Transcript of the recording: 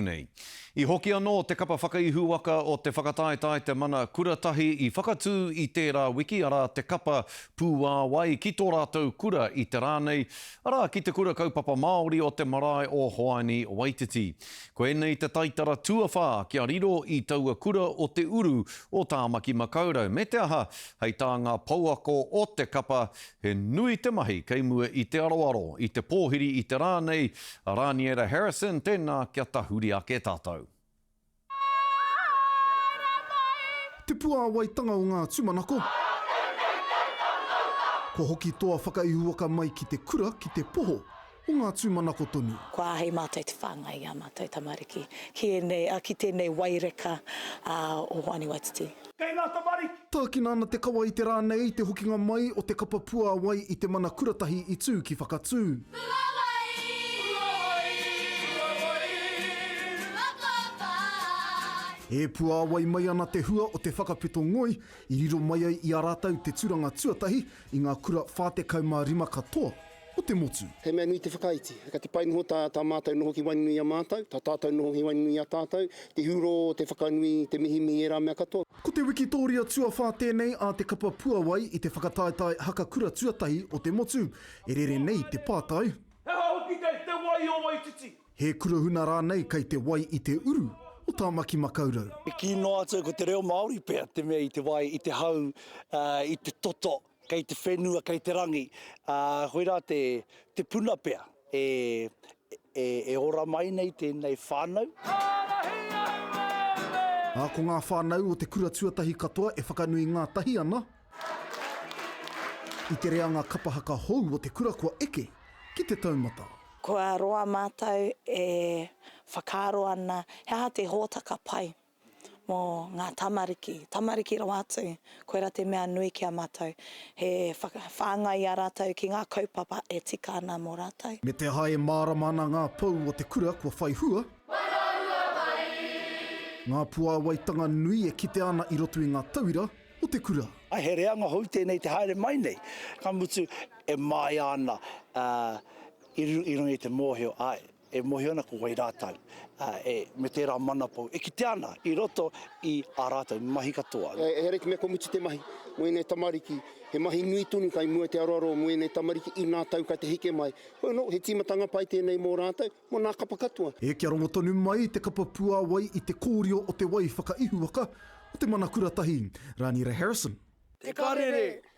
Nei. I hoki anō te kapa whakaihuwaka o te whakataetae Te Mana Kuratahi i Whakatū i tērā wiki, arā te kapa Pūāwai ki tō rātou kura i te rā nei, arā ki te Kura Kaupapa Māori o te marae o Hoani Waititi. Koinei te taitara tuawhā kia riro i taua kura o te uru o Tāmaki Makaurau, me te aha, hei tā ngā pouako o te kapa, He nui te mahi kei mua i te aroaro, i te pōhiri i te rā nei, a Raniera Harrison, tēnā kia tahuri ake tātou. Te puāwaitanga o ngā tūmanako. Kua hoki toa whakaihuwaka mai ki te kura ki te poho o ngā tūmanako tonu. Kua āhei mātou te whāngai i ā mātou tamariki ki ēnei, ki tēnei waireka o Hoani Waititi. Kei ngā tamariki. Tākina ana te kawa i te rā nei i te hokinga mai o te kapa puāwai i te mana kuratahi i tū ki Whakatū. E puāwai mai ana te hua o te whakapeto ngoi i riro mai ai i a rātou te turanga tuatahi i ngā kura 45 katoa o te motu. He mea nui te whakaiti. Ka te pai noho tā, tā mātou noho ki waenganui i a mātou, tā tātou noho ki waenganui i a tātou, te hurō, te whakanui, te mihimihi, ērā mea katoa. Ko te wikitōria tuawhā tēnei a te kapa Puawai i te whakataetae haka kura tuatahi o te motu. E rere nei te pātai. He aha hoki kei te wai o Waititi? He kurahuna rānei kei te wai i te uru o Tāmaki Makaurau? E kī noa atu ko te reo Māori pea te mea i te wai, i te hau, i te toto. Kei te whenua, kei te rangi, ā, koirā te, te puna pea e, e, e ora mai nei tēnei whānau. Ā, ko ngā whānau o te kura tuatahi katoa e whakanui ngātahi ana i te reanga kapa haka hou o te kura kua eke ki te taumata. Kua roa mātou e whakaaro ana he aha te hōtaka pai mō ngā tamariki, tamariki rawa atu, koirā te mea nui ki a mātou, he whāngai i a rātou ki ngā kaupapa e tika ana mō rātou. Me te aha e mārama ana ngā pou o te kura kua whai hua, ngā puāwaitanga nui e kitea ana i roto i ngā tauira o te kura. He reanga hou tēnei te haere mai nei, ka mutu e māia ana i runga i te mōhio, āe, E mōhio ana ko wai rātou, ā, e, me tērā manapou e kitea ana i roto i ā rātou mahi katoa. Ehara i te mea kua mutu te mahi mō ēnei tamariki, he mahi nui tonu kai mua i te aroaro mō ēnei tamariki inā tau kai te heke mai. Hoi anō, he tīmatanga pai tēnei mō rātou, mō nā kapa katoa. E kia rongo tonu mai te kapa puāwai i te kōrio o te wai whakaihuwaka o te mana kuratahi, Rāniera Harrison. Te Karere.